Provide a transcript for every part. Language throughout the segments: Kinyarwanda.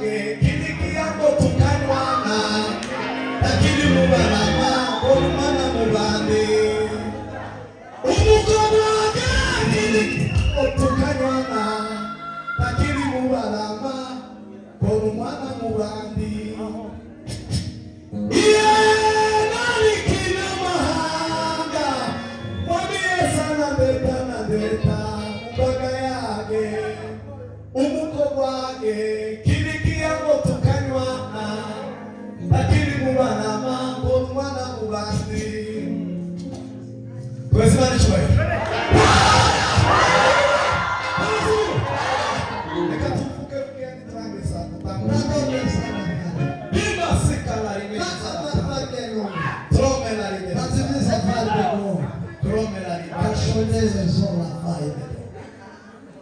Wage kilikiyango tukanywana, takiri mubarama olumana mubandi. Umukobwa wage kilikiyango tukanywana, takiri mubarama olumwana mubandi. Iye nalikina mahanga mwambie sana ndeta na ndeta mbaga yage. Umukobwa wage kilikiyango tukanywana, takiri mubarama olumwana mubandi. Twese Imana icyubahiro. Reka tuvuge bwende turangiza gutanga. Bima sikala rimwe. Trome la rimwe. Trome la rimwe.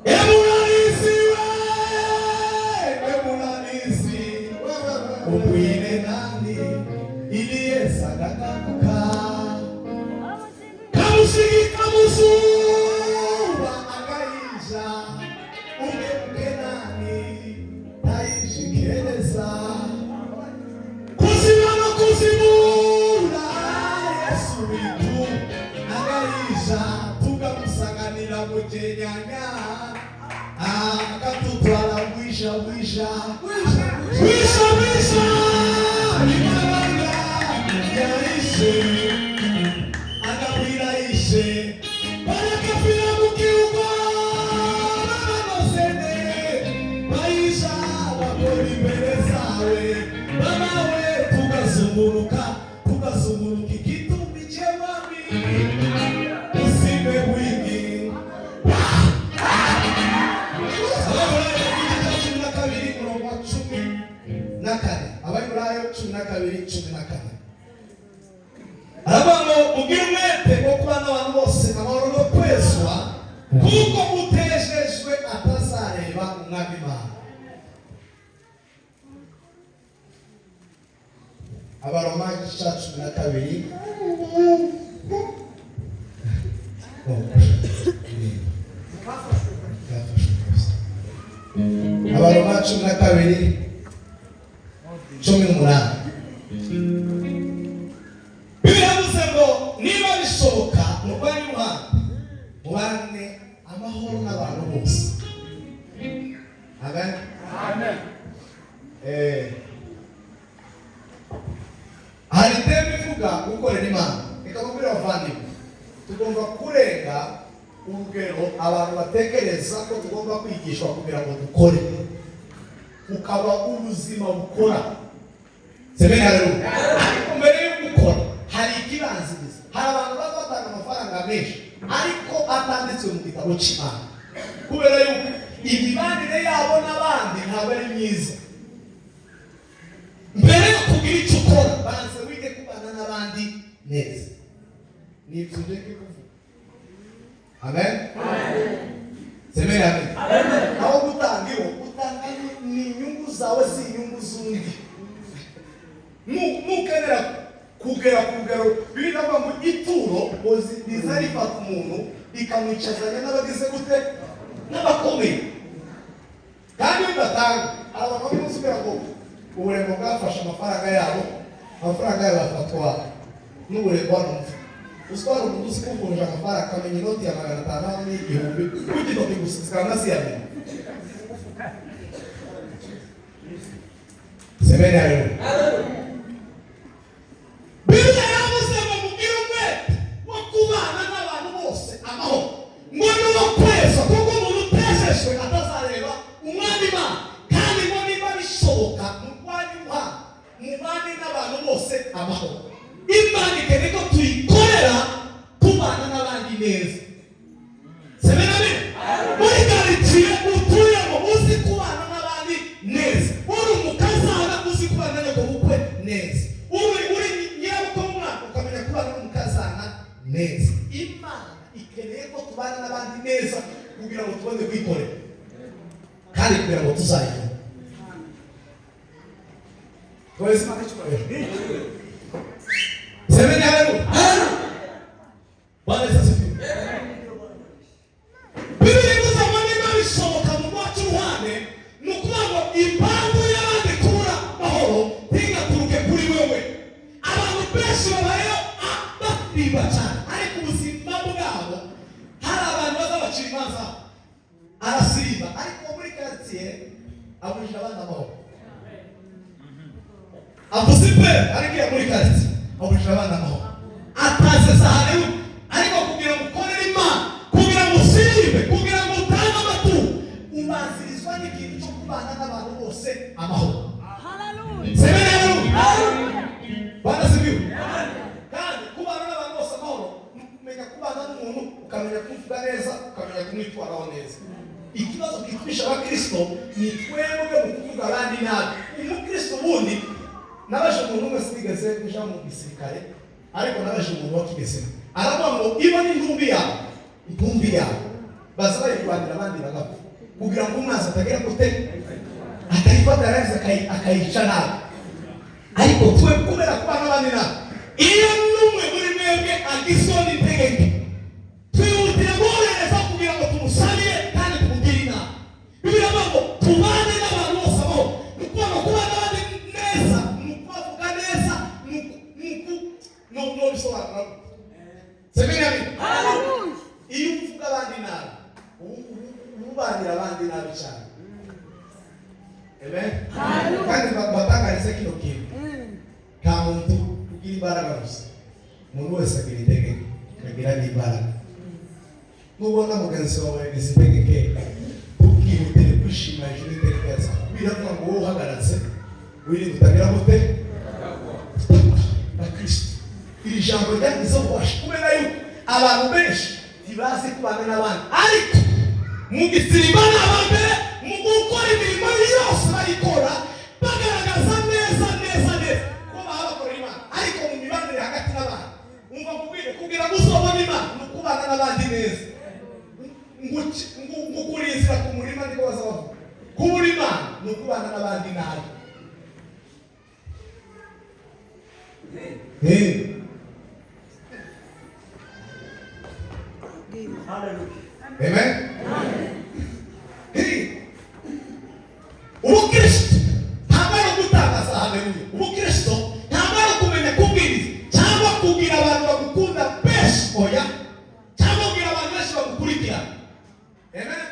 Emulalisi we, emulalisi ubwire nani iliyesagagamuka kamushigi kamuzuba agaisha ugemuke nani taishikeleza kuziba no kuzibura. Yesu witu agaisha tukamusanganira mujenyanya akatutwala bwisha bwisha bwisha bwisha imabanga yaishe agabwira ishe barakafira mu gihugu babanosene baisha bakora imbere zawe babawe tugasumuruka tugasumuruka igitumbi cy'abami usime bwingi. Abaheburayo igice cya 12, umurongo wa 14. Abaheburayo 12:14 aravuga ngo ugire umwete wo kubana n'abantu bose amahoro no kwezwa, kuko utejejwe atazareba umwami Imana. Abaroma igice cya 12. Oh, byafashwe kabisa. Abaroma 12:18, Bibiliya yavuze ngo niba bishoboka murwanye umuhanda mubane amahoro n'abantu bose. Amen. Hari iteme ivuga gukorera Imana. Reka kubwira abavandimwe, tugomba kurenga urugero abantu batekereza ko tugomba kwigishwa kugira ngo dukore, ukaba ubuzima bukora. Semeni haleluya. Ariko mbere yo gukora hari ikibanziriza. Hari abantu baba batanga amafaranga menshi ariko atanditswe mu gitabo cy'Imana, kubera yuko imibanire yabo n'abandi ntabwo ari myiza. Mbere yo kugira icyo ukora, banza wige kubana n'abandi neza. Ni ibyo ngiye kuvuga. Amen. Semeni amen. Aho gutanga, iwo utanga ni inyungu zawe, si inyungu z'undi. Nukenera kugera ku rugero bibiri avuga ngo ituro ngo riza rifata umuntu rikamwicazanya n'abagize gute, n'abakomeye. Kandi iyo udatanga, hari abantu bamwe usubira ngo uburembo bwafashe amafaranga yabo, amafaranga yabo afatwa n'uburembo. Hano mufuka uswara umuntu uzi kuvunja amafaranga, akamenya inoti ya 500 hamwe n'igihumbi kugitoki gusa zikanasiyamenya. Semeni haleluya. Bibiliya yavuze ngo mugire umwete wo kubana n'abantu bose amahoro ngo n'uwo kweza, kuko umuntu utejejwe atazareba umwami Imana. Kandi ngo niba bishoboka murwanye umuhanda mubane n'abantu bose amahoro. Imana ikeneye ko tuyikorera tubana n'abandi neza. Semeni amen. Muri karitsiye utuyemo uzi kubana n'abandi neza, uri umukazana uzi kubana na bukwe neza, uri nyirabukwe w'umwana ukamenya kubana n'umukazana neza. Imana ikeneye ko tubana n'abandi neza kugira ngo tubone kwikorera kandi kugira ngo tuzayibone. Twese Imana icyubahiro. Semeni haleluya. Bwana Yesu asifiwe. Bibiliya ivuze ngo niba bishoboka mu rwacu ruhande, ni ukuvuga ngo impamvu y'abandi. Abujije abandi amahoro. Avuze ipe ariko iyo muri karitsiye, abujije abandi amahoro. Ataze sahani, ariko kugira ngo ukorere Imana, kugira ngo usibe, kugira ngo utange amaturo, ubanzirizwa n'ikintu cyo kubana n'abantu bose amahoro. Sema haleluya. Bwana asifiwe. Kandi kubana n'abantu bose amahoro ni ukumenya kubana n'umuntu, ukamenya kumuvuga neza, ukamenya kumwitwaraho neza. Ikibazo kitwisha abakristo ni twebwe mu kuvuga abandi nabi. Umukristo ubundi, nabaje umuntu umwe, sinigeze kuja mu gisirikare, ariko nabaje umuntu wakigezemo, aravuga ngo iba n'intumbi yawe, intumbi yawe baza bayirwanira, abandi bagapfa kugira ngo umwanzi atagera gute, atayifata, yarangiza akayica nabi. Ariko twe kubera kubana n'abandi nabi, iyo n'umwe muri mwebwe agizwe n'intege nke, twihutira guhereza kugira ngo tumusabire kandi tumugire inama. Bibiliya ivuga ngo tubane n'abantu bose amahoro. Ni ukuvuga ngo kubana n'abandi neza ni ukubavuga neza, ni uku no bisobanura. Semeni amen. Iyo uvuga abandi nabi, ubanira abandi nabi cyane. Amen. Kandi batangarize kino kintu: nta muntu ugira imbaraga gusa, umuntu wese agira intege nke, akagira n'imbaraga. Nubona mugenzi wawe yagize intege nke, ntukihutire kwishima hejuru y'intege nke zawe. Biravuga ngo wowe uhagaratse wirinde utagira gute na Kristo. Iri jambo ryagize ububasha kubera yuko abantu benshi ntibazi kubana n'abandi, ariko mu gisiriba ni abambere mu gukora imirimo yose, bayikora bagaragaza neza neza neza ko baba bakorera Imana, ariko mu mibanire hagati n'abantu, umva nkubwire, kugira ngo uzobone Imana ni ukubana n'abandi neza. Ngukurinzira ku murima, niko baza bavuga. Kubura Imana ni ukubana n'abandi nabi. Amen. Hey. Ubukristo ntabwo ari ugutangaza haleluya. Ubukristo ntabwo ari ukumenya kubwiriza cyangwa kugira abantu bagukunda benshi, oya, cyangwa kugira abantu benshi bagukurikira. Amen.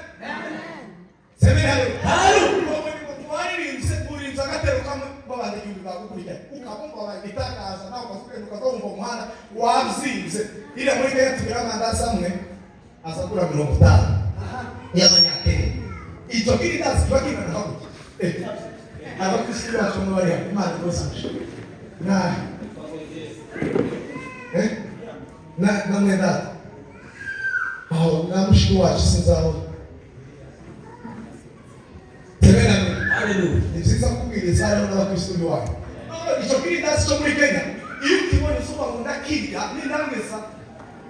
Semeni haleluya. Waririmbye, uririmbye agatero kamwe, babandi 1000 bagukurikira, ukabumva babaye igitangaza, nawe ukazugenda ukazumva umuhanda wabyimbye. Iriya muri Kenya tugira amandazi amwe aza agura 50 y'amanyakenya. Icyo kirindazi kiba kingana nka gutya. Abakristo bacu mwe bari hano, Imana ibafashe na na mwene data aho na mushiki wacu, sinzi aho. Semena. Ni byiza kubwiriza hariho n'abakristo b'iwanyu. None icyo kirindazi cyo muri Kenya, iyo ukibonye uzuba ngo ndakirya, nindangiza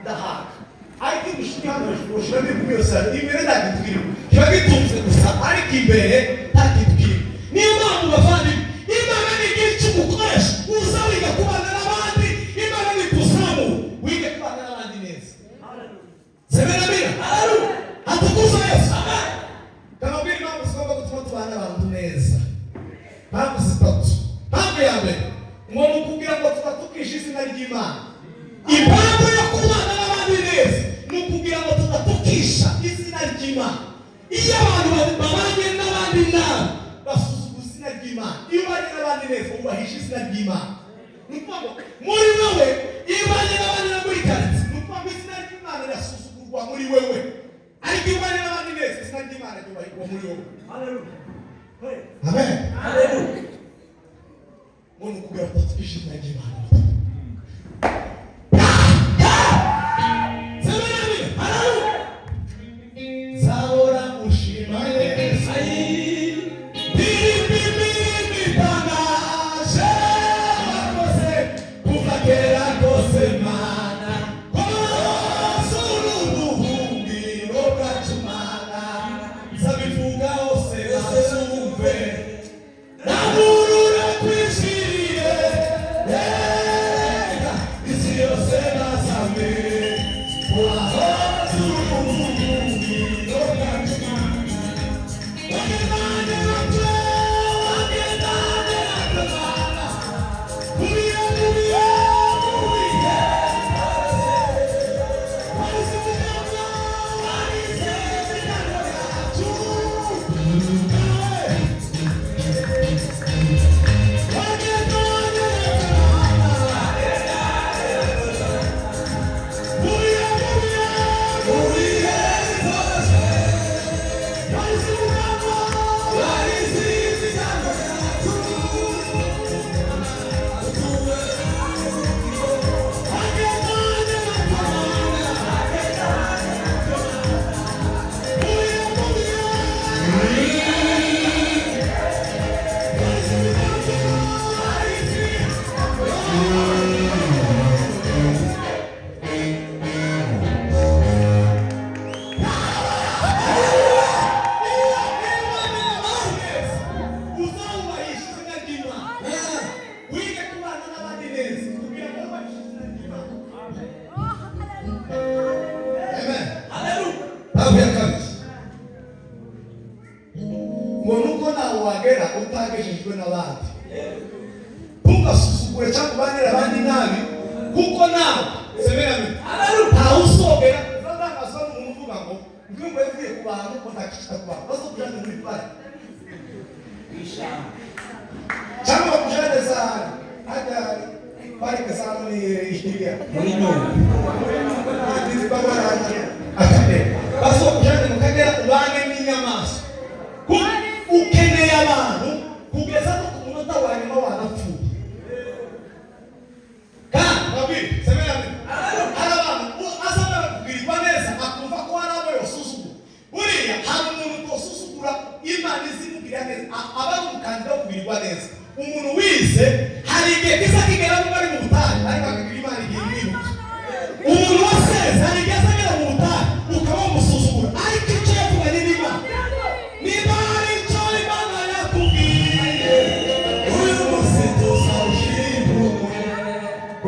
ndahaga, ariko iyo ushyira hano hejuru, ushyiramo ibintu byose, imbere nta kintu kirimo, kiba gitunze gusa, ariko imbere nta kintu kirimo. Niyo mpamvu, bavandimwe, Imana ni igihe cy'umukoresha uza wiga kubana n'abandi. Imana ni kuzamura, wige kubana n'abandi neza. Semena amina. Atukuzwe Yesu. Kamabwira impamvu zigomba gutuma tubana n'abantu neza, mpamvu zitatu. Mpamvu ya mbere ngo ni ukugira ngo tudatukisha izina ry'Imana. Impamvu yo kubana n'abandi neza ni ukugira ngo tudatukisha izina ry'Imana. Iyo abantu babanye n'abandi nabi, basuzugura izina ry'Imana. Iyo ubanye n'abandi neza, wubahisha izina ry'Imana. Ni ukuvuga ngo muri wowe, iyo ubanye n'abandi no muri karitsiye, ni ukuvuga ngo izina ry'Imana rirasuzugurwa muri wewe, ariko iyo ubanye n'abandi neza, izina ry'Imana ryubahirwa muri wowe. Amen. Ngo ni ukugira ngo tudatukisha izina ry'Imana. Sema nami. Haleluya. Nzahora mushima Yesu, ndirimba imirimo itangaje wakoze kuva kera kose. Mana, kose uri ubuhungiro bwacu. Mana, nzabivuga hose bazumve, rangurura kwishiriye. Wogera utagejejwe n'abandi. Ntugasuzugure cyangwa ubanire abandi nabi, kuko nawe semerami ntawe usogera. Uzatangazwa n'umuntu uvuga ngo ngwino yavuye ku bantu, ngo ntakishita ku bantu, bazokujana muri parike cyangwa bakujane za hajya parike za muri iriya Muri Nyungwe. Akagera, bazokujane mu Kagera ubane n'inyamaswa. Ukeneye abantu kugeza no ku munota wa nyuma wanapfuye. Kandi babiri semerame, hari abantu aza barakubwirwa neza, akumva ko hari abo yosuzugura. Buriya hari umuntu utosuzugura, Imana izimubwira neza, aba ari umukandida wo kugirirwa neza. Umuntu wize, hari igihe kiza kigera nubwo ari mu butayu, ariko akagira Imana igihe imwibuka. Umuntu waseze, hari igihe azagera mu butayu ukaba wamusuzugura, ariko icyo yavuganye n'Imana, niba hari icyo Imana yakubwiye, uyu munsi tuzawushimura.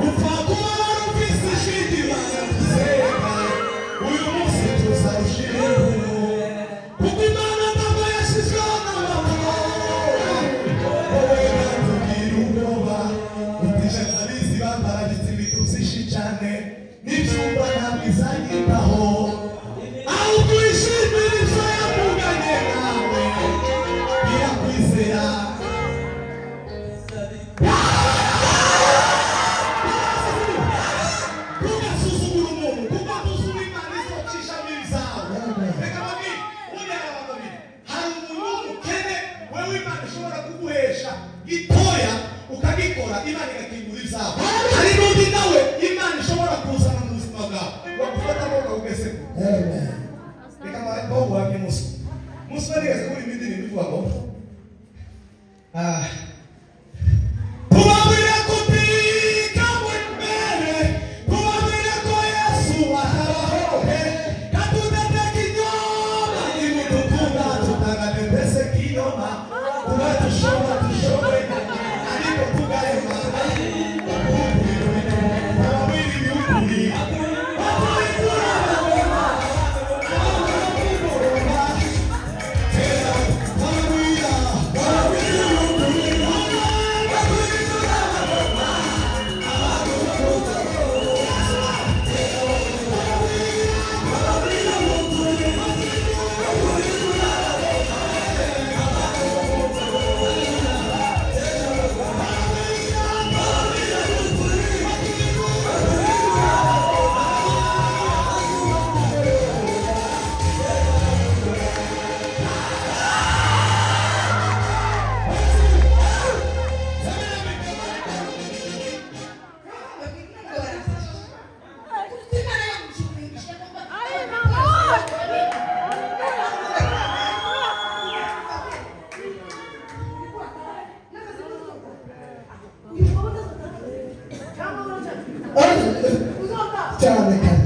Upfa kuba wari ufise ishindi banaseka, uyu munsi tuzawushimura, kuko Imana ntabwo yashyizweho n'amatora. Wowe batubwira ubwoba utije, ndabizi, bambaragitse ibintu byinshi cyane n'ibyumba, ntabwo izanyitaho, ahubwo wishimire ibyo yavuganye nawe, irakwizera. Ntugasuzugure umuntu, kuko ntuzura Imana izocishamo ibyawe. Reka babiri, ubundi hari abantu babiri. Hari umuntu w'umukene, wewe Imana ishobora kuguhesha gitoya ukagikora, Imana igakingura ibyawe. Hari n'undi nawe Imana ishobora kuzana mu buzima bwawe, bagufatamo bakakugeze kure. Reka bawuhamye. Musa nigeze kuri indirimbo ivuga ngo tubabwire kutika imbere, tubabwire ko Yesu ahabaho, katudete kinyoma nimutukunda tutangane kinyoma kuba tushobora tushoboye, ariko tugahema. Tubabwire iby'ukuri, batubikura abagoma. Haleluya. Cyane kare.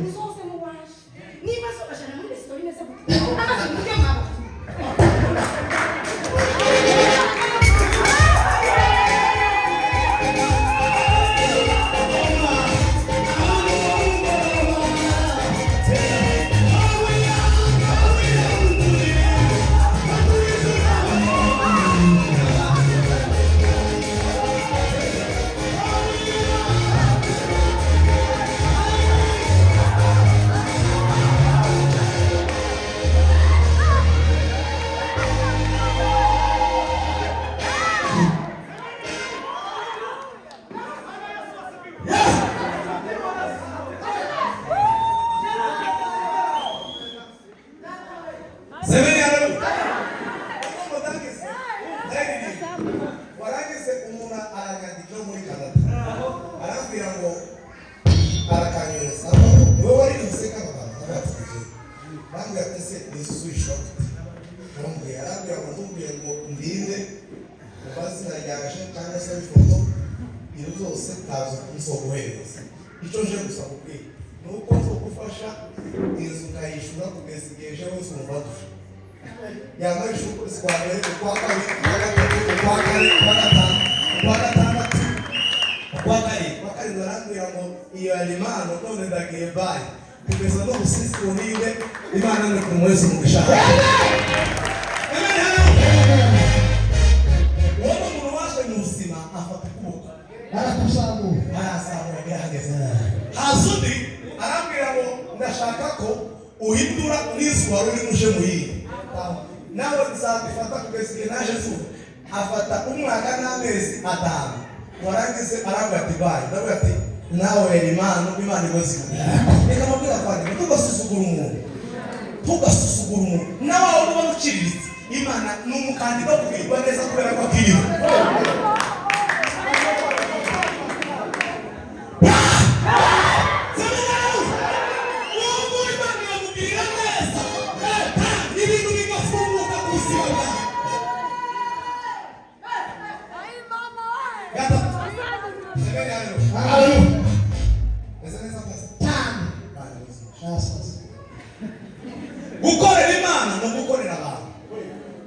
Uzoze muwaje niba zobajana muri resitora imeze gute, amaze mujye mwabo. Semeni haleluya. Umudagize, ndaririmba. Warangize umuntu aranyandikira muri Canada. Arambwira ngo arakanyohereza. Niwe waririmbye kano kantu ndagatuje. Arambwira ati: "Se nizuzuyisha gute?" Arambwira, arambwira ngo ndubwire ngo ndinde mu mazina yaje cyangwa se ifoto, ibyo byose ntazo nzoguhereza. Icyo nje gusa kubwira ni uko nzogufasha inzu nkayishyura kugeza igihe ejo uzumva dusha. Yambaye ukwezi kwa mbere, ukwa kabiri, ukwa gatatu, ukwa kane, ukwa gatanu, ukwa gatandatu, ukwa karindwi. Ukwa karindwi arambwira ngo iyo yari impano, none ndagiye, bayi. Kugeza no gusizi uninde Imana ni kumuweza umugisha. Amen, hallelujah. Uwo ni umuntu waje mu buzima, afata ukuboko, arakuzamura, arazamura, yahageze. Haza undi arambwira ngo ndashaka ko uhindura n'inzu wari urimo uje mu yindi, nawe nzagufata kugeza igihe naje zuba. Afata umwaka n'amezi 5, warangize arambwira ati bayi. Ndavuga ati nawe Imana, Imana igoze. Reka mabwira avandimwe, tugasuzugura umuntu, tugasuzugura umuntu nawe wawe ubona uciriritse, Imana ni umukandida wo kugirirwa neza kubera ko akiriho. Uwo Imana yamugirira neza, ibintu bigafunguka ku buzima bwawe. Gatatu. Semeni haleluya. Haleluya. Meze neza, pastor? Cyane. Imana imuze. Asante. Gukorera Imana ni ugukorera abantu.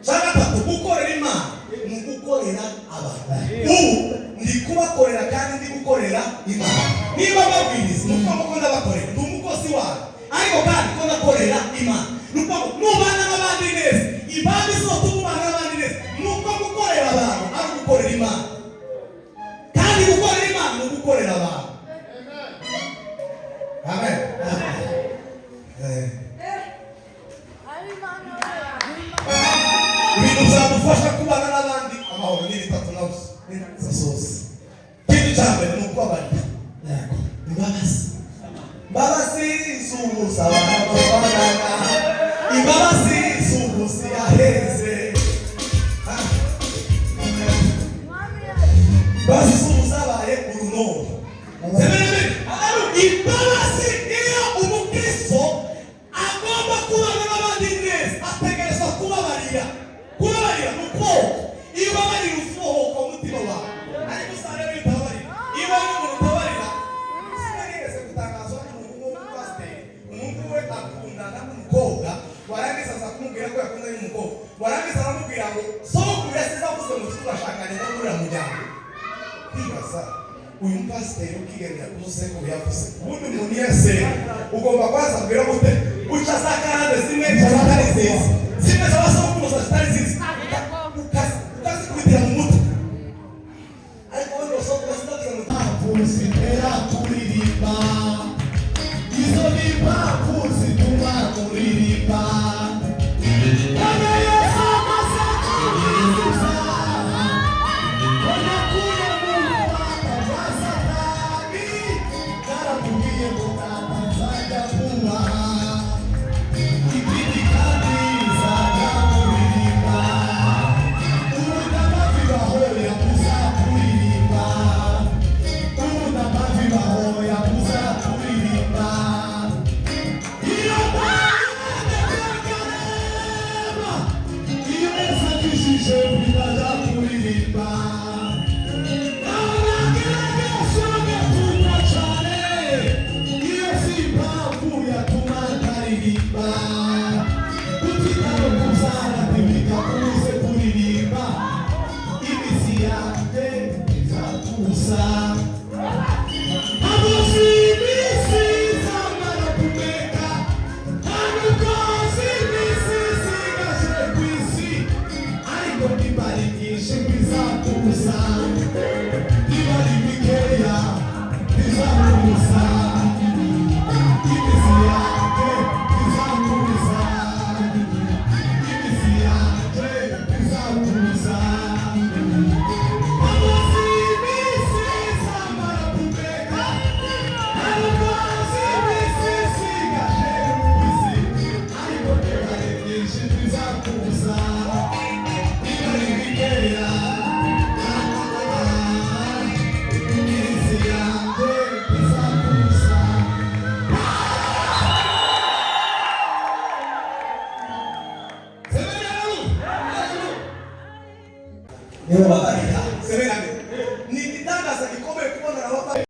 Cya gatatu, gukorera Imana ni ugukorera abantu. Ubu ndi kubakorera kandi ndi gukorera Imana. Niba babwiriza, ni ukuvuga ko ndabakorera, ndi umukozi wayo, ariko kandi ko ndakorera Imana. Ni ukuvuga ngo nubana n'abandi neza, impamvu zose ubana n'abandi neza ni uko gukorera abantu ari ugukorera Imana, kandi gukorera Imana ni ugukorera abantu. Amen. Eh. Ibintu byagufasha kubana n'abandi amahoro ni bitatu nabyo zose. Ikintu cya mbere ni ukubabarira. Yego. Imbabazi, imbabazi z'ubusa amafaranga, imbabazi z'ubusa yaheze. Ah. Imbabazi z'ubusa zabaye urunono. Imbabazi, iyo umukristo agomba kubana n'abandi neza, ategerezwa kubabarira. Kubabarira ni ukuboko. Iyo ubabarira usohoka umutima wawe, ariko usanga rero utabarira, iyo ubonye umuntu utabarira. Sinigeze gutangazwa n'umuhungu w'umupasiteri, umuhungu we akundana n'umukobwa, warangiza aza kumubwira ko yakundanye n'umukobwa, warangiza aramubwira ngo sogokuru yasize avuze ngo tugashakanye no muri uriya muryango. Kwibaza uyu mupasiteri ukigendera ku sekuru yavuze. Ubundi umuntu iyo asenga ugomba kubaza abwira gute? Uca za karande zimwe zitari nziza, zimwe z'abasokuruza zitari nziza, ukazikubitira mu mutwe. Ariko wenda usokuru sinavuze ngo Impamvu zitera kuririmba, izo ni impamvu zituma kuririmba. Bwana Yesu amaze kubizuza, wanakuye mu bubata bwa Satani, naramubwiye ngo data nzajya kubaha, ikindi kandi nzajya kuririmba. Ubu n'amavi bahoya kuzakuririmba, ubu n'amavi bahoya kuzakuririmba. Iyo mpamvu, iyo Yesu akijije bitajya kuririmba. Abagerageza gatumwa cyane, iyo si impamvu yatuma ntaririmba. Kutita no kubyara ntibikakubuze kuririmba. Iminsi yanjye izakusa. Ntabwo iminsi izamara kumeka, ntabwo nzi iminsi isigaje ku isi, ariko niba ari myinshi bizakubuza, niba ari mikeya bizakubuza. Iminsi yanjye izakubuza, iminsi yanjye izakubuza. Ntabwo nzi iminsi izamara kumeka, ntabwo nzi iminsi isigaje ku isi, ariko niba ari myinshi bizakubuza, niba ari mikeya, iminsi yanjye izakubuza. Semeni haleluya. Niba Kubabarira.